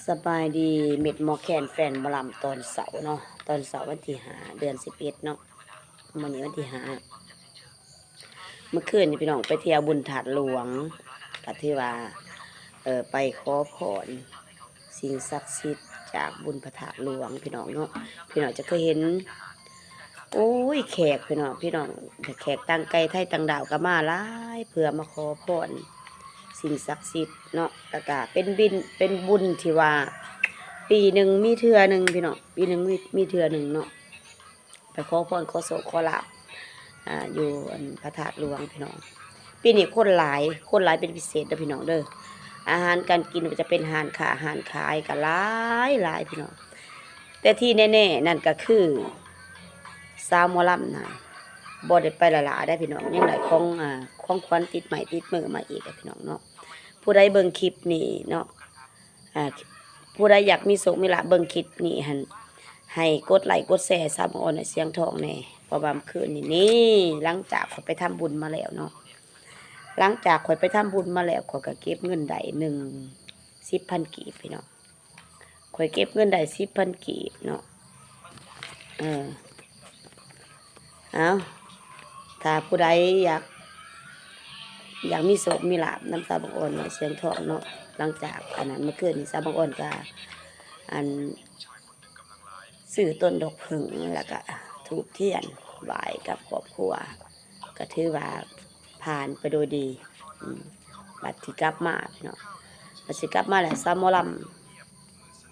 ສະບາຍດີມິດໝໍແຄນແຟນໝໍລຳຕອນເຊົ້າເນາະ, ຕອນເຊົ້າວັນທີຫ້າ ເດືອນສິບເອັດເນາະ, ມື້ນີ້ວັນທີຫ້າ. ເມື່ອຄືນນີ້ພີ່ນ້ອງໄປທ່ຽວບຸນທາດຫຼວງ ກໍຖືວ່າ ເອີ ໄປຂໍພອນສິ່ງສັກສິດຈາກບຸນພະທາດຫຼວງພີ່ນ້ອງເນາະ. ພີ່ນ້ອງຈະເຄີຍເຫັນ ໂອ້ຍ ແຂກພີ່ນ້ອງ, ພີ່ນ້ອງ ແຂກຕ່າງໄກໄທຕ່າງດາວກໍມາຫຼາຍ ເພື່ອມາຂໍພອນສິ່ງສັກສິດເນາະ. ແລ້ວກໍເປັນບິນ ເປັນບຸນທີ່ວ່າປີໜຶ່ງມີເທື່ອໜຶ່ງພີ່ນ້ອງ, ປີໜຶ່ງມີ ມີເທື່ອໜຶ່ງເນາະ. ໄປຂໍພອນຂໍໂຊກຂໍລາບ ອ່າ ຢູ່ອັນພະທາດຫຼວງພີ່ນ້ອງ. ປີນີ້ຄົນຫຼາຍ ຄົນຫຼາຍເປັນພິເສດເດີພີ່ນ້ອງເດີ. ອາຫານການກິນກໍຈະເປັນຮ້ານຄ້າຮ້ານຂາຍກໍຫຼາຍຫຼາຍພີ່ນ້ອງ. ແຕ່ທີ່ແນ່ໆນັ້ນກໍຄື ສາວໝໍລຳນະ ບໍ່ໄດ້ໄປຫຼ້າໆໄດ໋ພີ່ນ້ອງ, ຍັງໄດ້ຂອງ ອ່າ ຂອງຂວັນຕິດໄມ້ຕິດມືມາອີກເດ້ພີ່ນ້ອງເນາະ. ຜູ້ໃດເບິ່ງຄລິບນີ້ເນາະ ອ່າ ຜູ້ໃດຢາກມີໂຊກມີລາບເບິ່ງຄລິບນີ້ຫັ້ນ ໃຫ້ກົດໄລ້ກົດແຊສາວບັງອອນ ແລະ ສຽງທອງແດ່. ເພາະວ່າມື້ຄືນນີ້ນີ້ ຫຼັງຈາກຂ້ອຍໄປທຳບຸນມາແລ້ວເນາະ, ຫຼັງຈາກຂ້ອຍໄປທຳບຸນມາແລ້ວ ຂ້ອຍກໍເກັບເງິນໄດ້ໜຶ່ງ ສິບພັນກີບພີ່ນ້ອງ. ຂ້ອຍເກັບເງິນໄດ້ສິບພັນກີບເນາະ. ເອີ ເອົາ ຖ້າຜູ້ໃດຢາກ ຢາກມີໂຊກມີລາບນຳສາວບັງອອນ ແລະ ສຽງທອງເນາະ, ຫຼັງຈາກອັນນັ້ນ ເມື່ອຄືນນີ້ສາວບັງອອນກໍ ອັນ ຊື້ຕົ້ນດອກເຜິ້ງ ແລ້ວກະທູບທຽນໄຫວ້ກັບຄອບຄົວ ກະຖືວ່າຜ່ານໄປໂດຍດີ. ອືມ ບັດຊິກັບມາພີ່ນ້ອງ ບັດຊິກັບມາແລ້ວ ສາວໝໍລຳ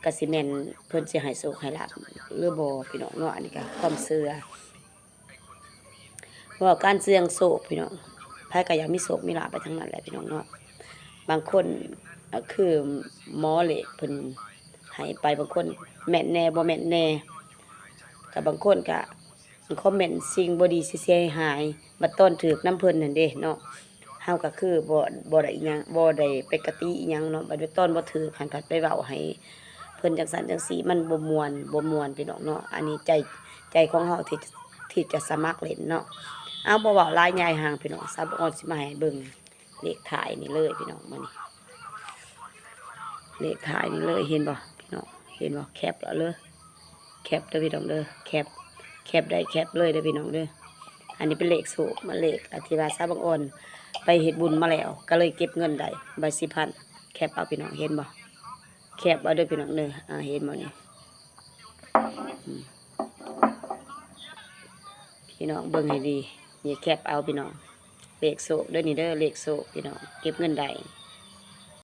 ກະຊິແມ່ນເພິ່ນຊິໃຫ້ໂຊກໃຫ້ລາບຫຼືບໍ່ພີ່ນ້ອງເນາະ, ອັນນີ້ກະຄວາມເຊື່ອ. ເວົ້າການສ່ຽງໂຊກພີ່ນ້ອງ, ໃຜກໍຢາກມີໂຊກມີລາບໄປທັງນັ້ນແຫຼະພີ່ນ້ອງເນາະ. ບາງຄົນ ເອີ ຄືໝໍເລກເພິ່ນໃຫ້ໄປ, ບາງຄົນແມ່ນແດ່ບໍ່ແມ່ນແດ່, ກໍບາງຄົນກໍຄອມເມັນສິ່ງບໍ່ດີເສຍຫາຍ, ບັດຕອນຖືກນຳເພິ່ນຫັ້ນເດ້ເນາະ, ເຮົາກໍຄືບໍ່ ບໍ່ໄດ້ອີ່ຫຍັງ ບໍ່ໄດ້ໄປກະຕິອີ່ຫຍັງເນາະ, ບັດຕອນບໍ່ຖືກຫັ້ນພັດໄປເວົ້າໃຫ້ເພິ່ນຈັ່ງຊັ້ນຈັ່ງຊີ້ ມັນບໍ່ມ່ວນ ບໍ່ມ່ວນພີ່ນ້ອງເນາະ. ອັນນີ້ໃຈ ໃຈຂອງເຮົາທີ່ ທີ່ຈະສະໝັກຫຼິ້ນເນາະ. ເອົາ ບໍ່ເວົ້າຫຼາຍຍາຍຫ່າງພີ່ນ້ອງ, ສາວບັງອອນຊິມາໃຫ້ເບິ່ງເລກທ້າຍນີ້ເລີຍພີ່ນ້ອງ. ມື້ນີ້ເລກທ້າຍນີ້ເລີຍ ເຫັນບໍ່ພີ່ນ້ອງ ເຫັນບໍ່? ແຄບເອົາເລີຍ ແຄບເດີພີ່ນ້ອງເດີ ແຄບ ແຄບໄດ້ແຄບເລີຍເດີພີ່ນ້ອງເດີ. ອັນນີ້ເປັນເລກໂຊກ ມາເລກ ອັນທີ່ວ່າສາວບັງອອນໄປເຮັດບຸນມາແລ້ວ ກໍເລີຍເກັບເງິນໄດ້ໃບສິບພັນ. ແຄບເອົາພີ່ນ້ອງ ເຫັນບໍ່? ແຄບເອົາເດີພີ່ນ້ອງເດີ. ອ່າ ເຫັນບໍ່ນີ້? ອືມ ພີ່ນ້ອງເບິ່ງໃຫ້ດີ ນີ້ແຄບເອົາພີ່ນ້ອງ, ເລກໂຊກເດີນີ້ເດີ ເລກໂຊກພີ່ນ້ອງ, ເກັບເງິນໄດ້